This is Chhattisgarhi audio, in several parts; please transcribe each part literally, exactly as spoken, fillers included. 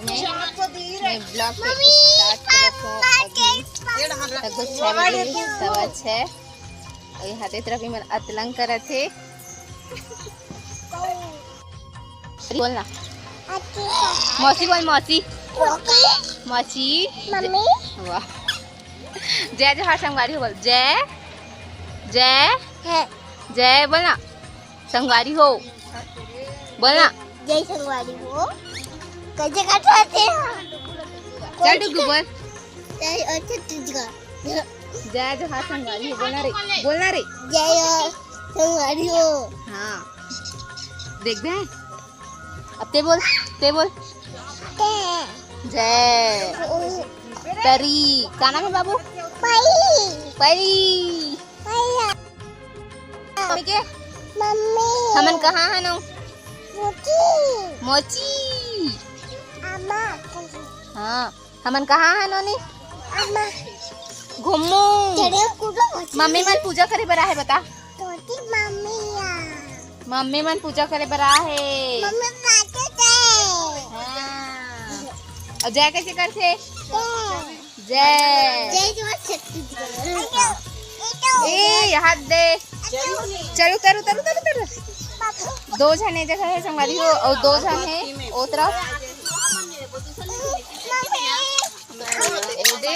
मैं ब्लॉग के स्टार्ट करत हूँ अभी। लगभग छः बजे, सवा छः। और यहाँ ते तरफ इमन अतलंग करत हे। बोलना। मौसी बोल, मौसी। मौसी। मम्मी। वाह। जय जोहार संगवारी हो बोल। जय, जय, है। जय बोलना। संगवारी हो बोलना। जय संगवारी हो। कैसे करते हैं? चल डुगू बोल। जय, अच्छा, तुझका। जय जोहार संगवारी हो बोलना रे। बोलना रे। जय संगवारी हो। हाँ। देख बे। अब ते बोल, ते बोल। ते। जय। ओ। परी। का नाम है बाबू? परी। परी। परी। मम्मी के? मम्मी। हमन कहाँ हन? मोची। मोची। अम्मा। हाँ। हमन कहाँ हन नोनी? अम्मा। घूमू। चढ़े कूदो मत। मम्मी मन पूजा करे बर आहे बता। तोती मम्मी आ। मम्मी मन पूजा करे बर आहे। मम्मी काटे थे। हाँ। और जय कैसे करथे? जय। जय। जय जोहार छत्तीसगढ़। ए, हाथ दे। चल, उतर, उतर, उतर, उतर। दो झन ए जगह हे संगवारी हो, और दो झन हे ओ तरफ। ए दे।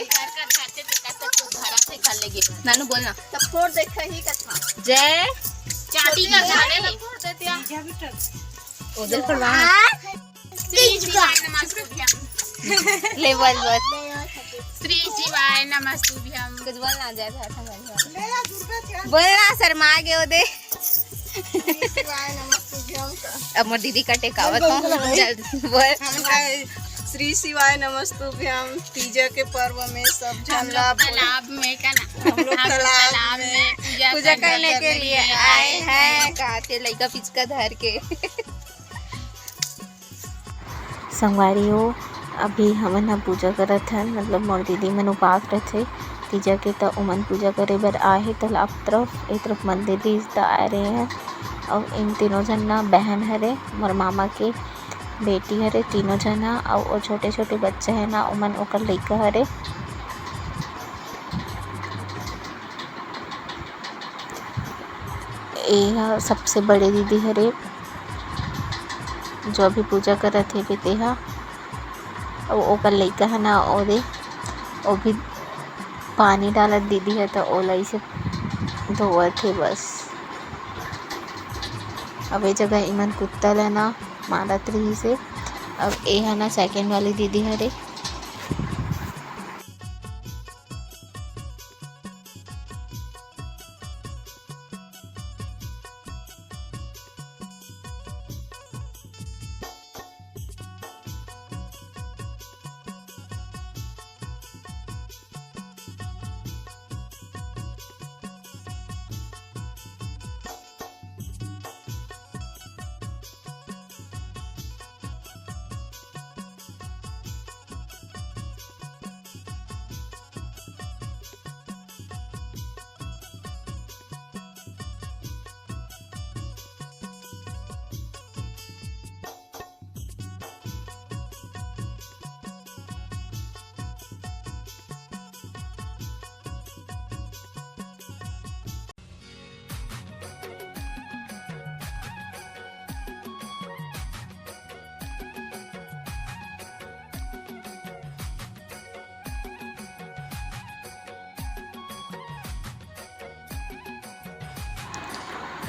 नानू बोलना। जय। चाटी का घर है। उधर पड़वा। श्री शिवाय नमस्तुभ्यम। ले बोल, बोल। श्री शिवाय नमस्तुभ्यम। कुछ बोलना, जय था, था, था। बोलना, शर्मा गए ओ दे। श्री शिवाय नमस्तुभ्यम। अब मोर दीदी का टेकावत बोल, बोल, हूँ। बोल। चल, बोल। हमन का श्री शिवाय नमस्तुभ्यम। तीजा के पर्व में सब झन ला तालाब में का ना? हम लोग तालाब में पूजा करने के लिए आए हैं। का ते लइका पिचका धर के। संगवारी हो, अभी हमन ह पूजा करत हन, मतलब मोर दीदी मन उपास रथे तीजा के, त ओमन पूजा करे बर आए हे तालाब तरफ। ए तरफ मंदिर दिस त आए रहे हैं। अउ इन तीनों झन ना बहन हरे, मोर मामा के बेटी हरे, तीनों झन ह। अउ ओ छोटे-छोटे बच्चा हे ना, ओमन ओकर लइका हरे। ए ह सबसे बड़े दीदी हरे, जो अभी पूजा करत हे तेहा। अउ ओकर लइका ह ना, ओ दे, ओ भी पानी डालत दीदी ह, त ओला इसे धोवत हे बस। अब ए जगह इमन कुत्ता ल ना मारत रहिस हे। अब ए ह ना सेकंड वाली दीदी हरे।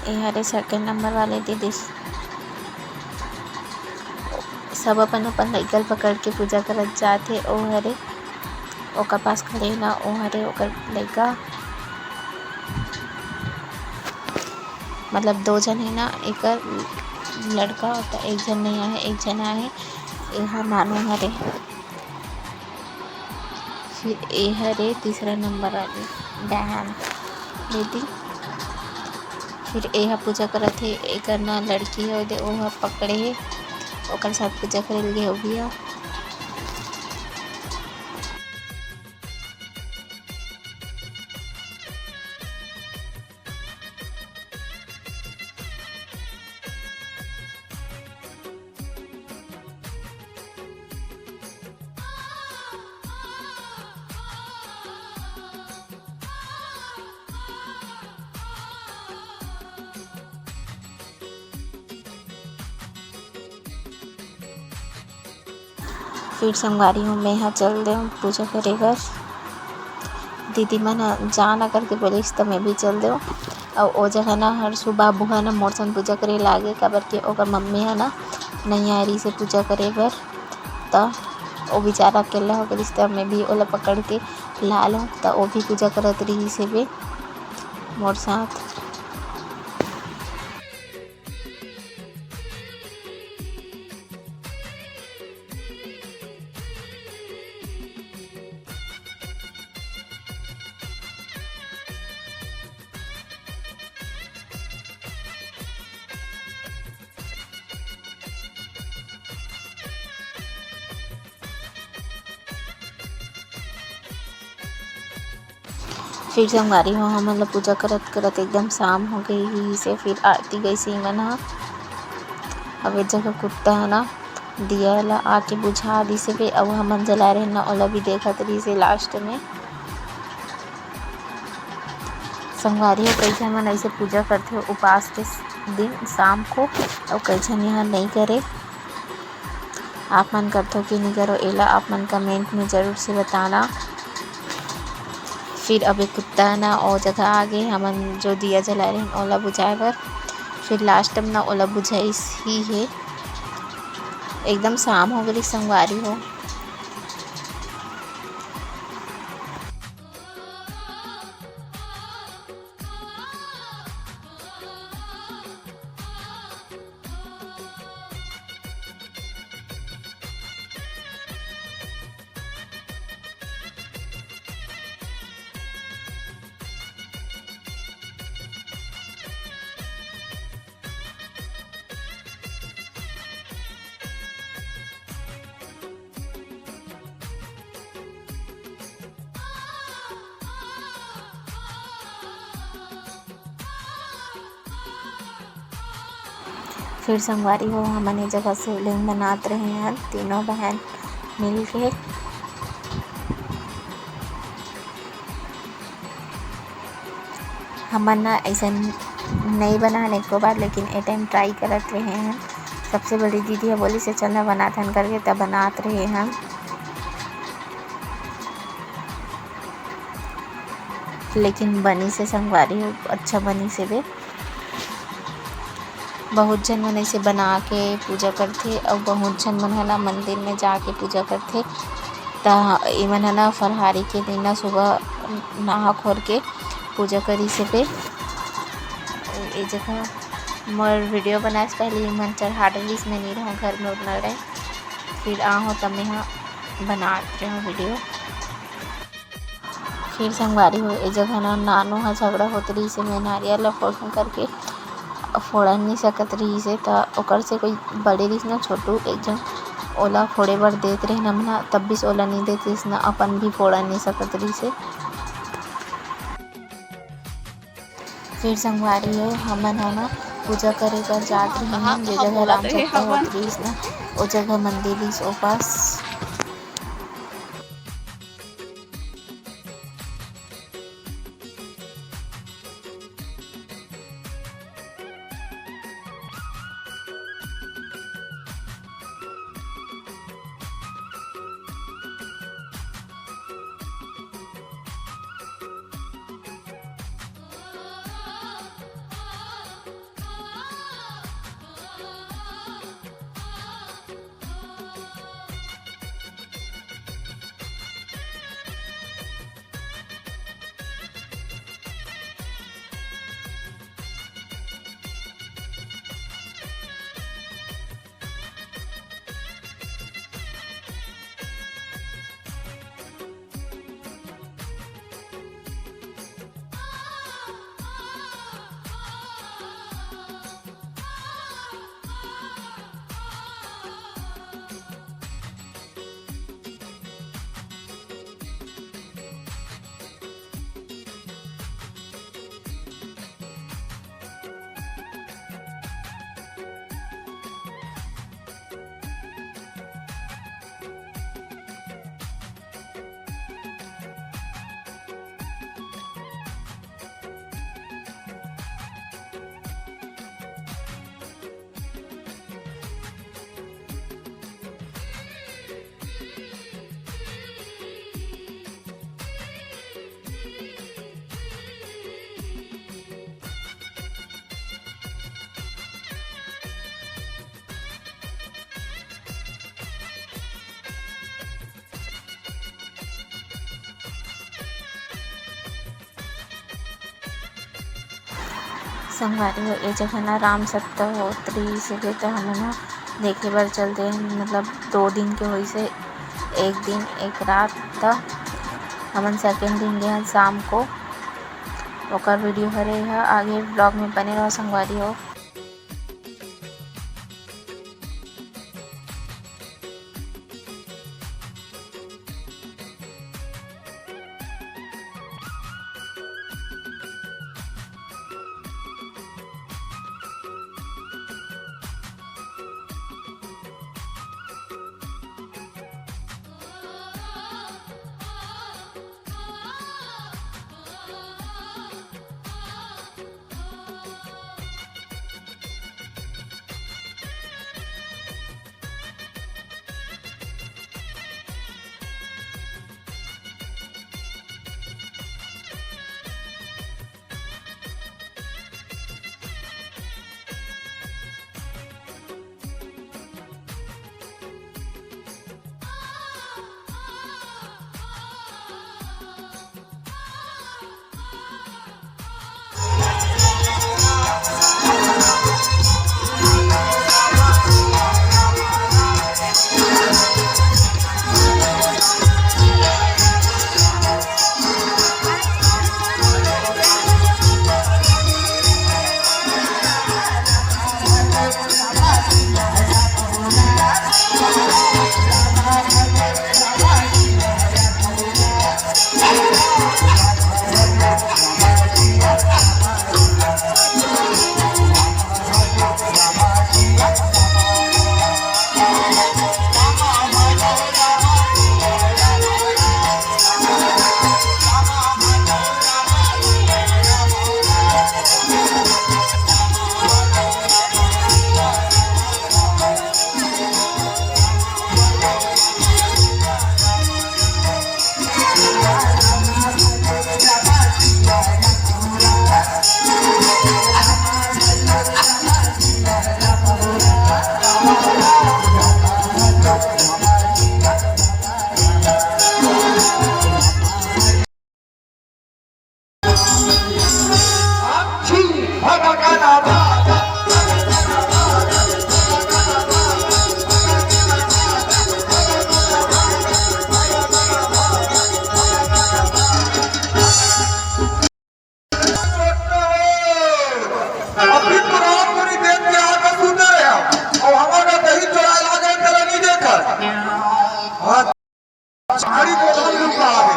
ए हरे सेकंड नंबर वाले दीदी। सब अपन अपन लइका ल पकड़ के पूजा करत जात हे। ओ हरे ओकर पास खड़े हे ना, ओ हरे ओकर लइका। मतलब दो झन हे ना, एकर लड़का होता, एक झन नहीं आहे, एक झन आहे। एहा नानू हरे। फिर ए हरे तीसरा नंबर वाली बहन दीदी। फिर एहा पूजा करत हे, एकर ना लड़की हे, ओदे ओहा पकड़े हे, ओकर साथ पूजा करे ल गे हे ओ भी ह। फिर संगवारी हो, मैं ह चल देव पूजा करे बर। दीदी मन ह जा ना करके बोलिस, त मैं भी चल देव। अउ ओ जगह ना हर सुबह बुहा ना मोर संग पूजा करे लागे, काबर के ओकर मम्मी ह ना नइ आय रहिस हे पूजा करे बर। त ओ बेचारा अकेला हो गे रहिस, त मैं भी ओला पकड़ के ला लेव। त ओ भी पूजा करत रहिस हे बे मोर साथ। फिर संगवारी हो, हमन ला पूजा करत करत एकदम शाम हो गई ही से। फिर आरती गई से मन ह। अब ए जगह कुत्ता ह ना दिया ला आके बुझा दिसे बे, अउ हमन जला रहे ना, ओला भी देखत रहिसे लास्ट में। संगवारी हो, कइसे हमन ऐसे पूजा करथे उपास के दिन शाम को, अउ कइसे यहाँ नहीं करे। आप मन करथो कि नहीं करो, एला आप मन कमेंट में जरूर से बताना। फिर अब एक कुत्ता ना ओ जगह आगे, हमन जो दिया जला रहे ओला बुझाए बर। फिर लास्ट में ना ओला बुझाइस ही हे। एकदम शाम हो गई संगवारी हो। फिर संगवारी हो, हमन ए जगह शिवलिंग बनात रहे हन, तीनों बहन मिल के। हमन ना ऐसन नहीं बनान एको बार, लेकिन ए टाइम ट्राई करत रहे हन। सबसे बड़ी दीदी ह बोलिस हे चल ना बनात हन करके, तब बनात रहे हन। लेकिन बनिस हे संगवारी हो, अच्छा बनिस हे बे। बहुत झन मन ऐसे बना के पूजा करथे, अउ बहुत झन मन ह ना मंदिर में जाके पूजा करथे। त इमन ह ना फलहारी के दिन ना सुबह नहा खोर के पूजा करिस हे। ए जगह मोर वीडियो बनाए से पहले इमन चढ़ा डरिस, मैं नहीं रहूँ घर में उतना टाइम। फिर आहूँ तब मैं ह बनात रहूँ वीडियो। फिर संगवारी हो, ए जगह ना नानू ह झगड़ा होत रहिस हे, मैं नारियल ला फोड़हूँ करके फोड़न नहीं सकत रहिस हे, त ओकर से कोई बड़े रहिस ना छोटू एक झन, ओला फोड़े बर देत रहिन हमन ह, तब भी ओला नहीं देत रहिस ना, अपन भी फोड़न नहीं सकत रहिस हे। फिर संगवारी हो, हमन ह ना पूजा करे बर जात रहिन, जे जगह राम सप्ता होत रहिस ना, ओ जगह मंदिर रहिस ओ पास। संगवारी हो, ए जगह ना राम सप्ता होत रिहिस हे, त हमन ह देखे बर चल दे हन। मतलब, दो दिन के होइस हे, एक दिन एक रात। त हमन सेकंड दिन गे हन शाम को, ओकर वीडियो हरे ह। आगे व्लॉग में बने रहो संगवारी हो। अभी तो राम मुनि देख के आके सुते रहे हो, और हमारा दही चुराए ला गए, तेरा नहीं देखा। हाँ, साड़ी को डाल लूंगा आगे।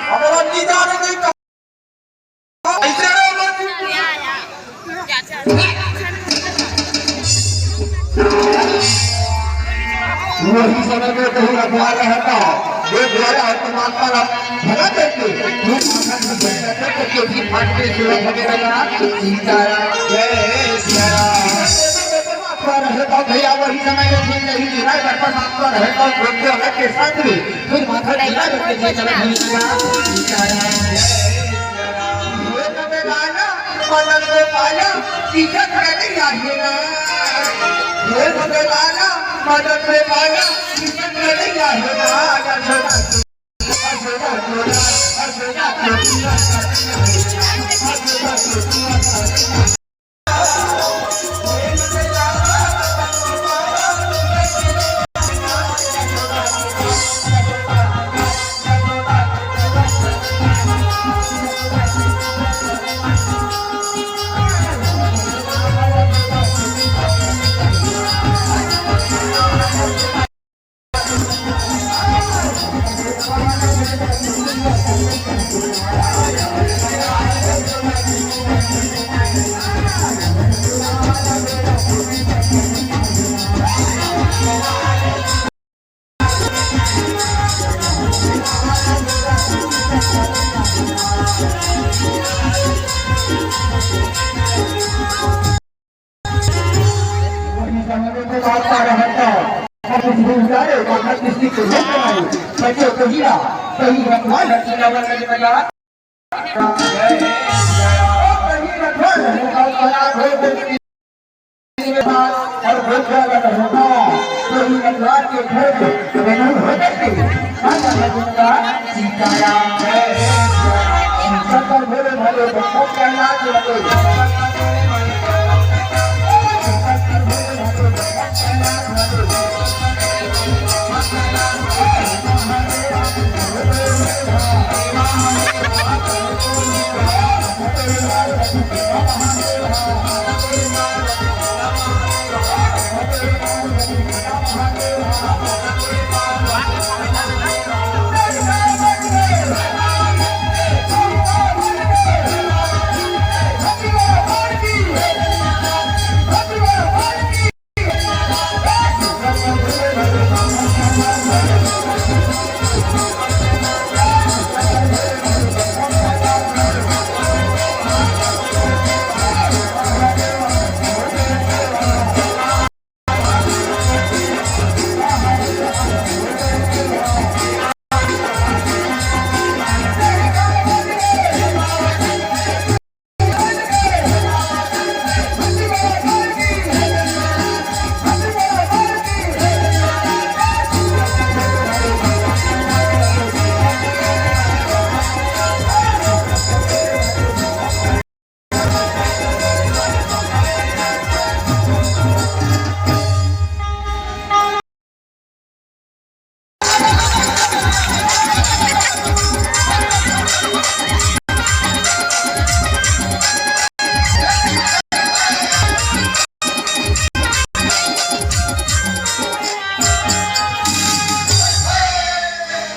हमारा नहीं जाने नहीं कहा। ऐसे रहे वो। वही समय में कहीं रखवा रहा था, वो बोला है, परमात्मा का भला करके, वो भगवान की जय करके, फिर फाट के सेवा करने लगा। सीताराम, जय सिया राम। पर है तो भैया वही समय में फिर नहीं गिरा, घर पर माफ कर है तो भक्त अलग के साथ में फिर माथा गिरा करके जय चला भैया। सीताराम, जय सिया राम। ये तो मैं गाना मदन गोपाल, टीचर करे जाहिरा। हे भगवान, मदद में पाया, टीचर करे जाहिरा। वही समय में तो बात कर रहा था। और इस रोजगार और बाहर किसी को नहीं बनाई। बच्चों को हीरा, कहीं रखवा लड़की लवर नहीं बना। कहीं रखवा लड़की लवर नहीं बना। और रोजगार का होगा, कहीं रखवा के घर में बना हो सकती। सीताराम, सीताराम, भोले भाले, भक्त प्रहलाद,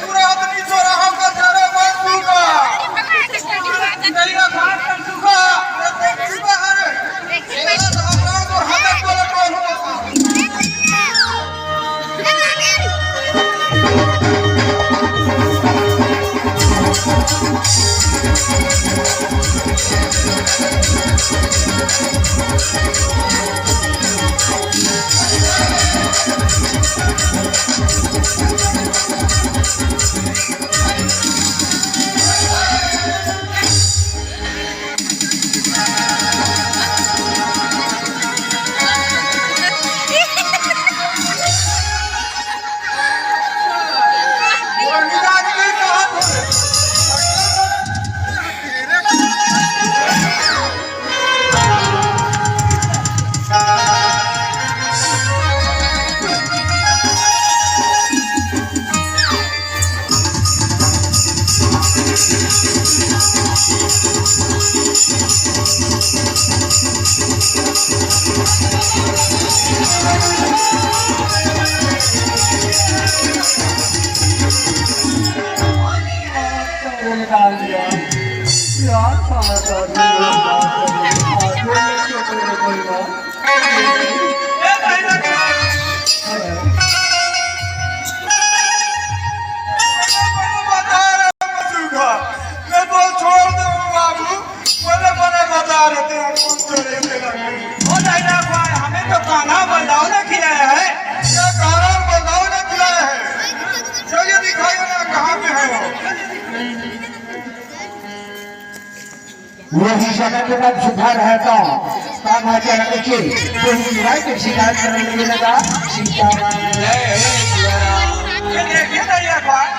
पूरा आदमी चोरा हमका चले मत दूंगा। गैया घाट कर चुका, मैं देख चुका है। मेरा तो हम लोगों को हाथ बोले कौन हो। मैं तो छोड़ दे बाबू, बड़े बड़े बता रहे थे, हम कुछ तो नहीं देना। ओ दादा भाई, हमें तो कान्हा बलदाऊ ने खिलाया है। क्या कान्हा बलदाऊ ने खिलाया है? चलिए दिखाइए ना, कहाँ पे है वो? यदि समय के बाद सुधार है तो कान्हा चरण के कोई चुराई के शिकार करने लगे लगा। सीताराम। ये देखिए ना ये बात।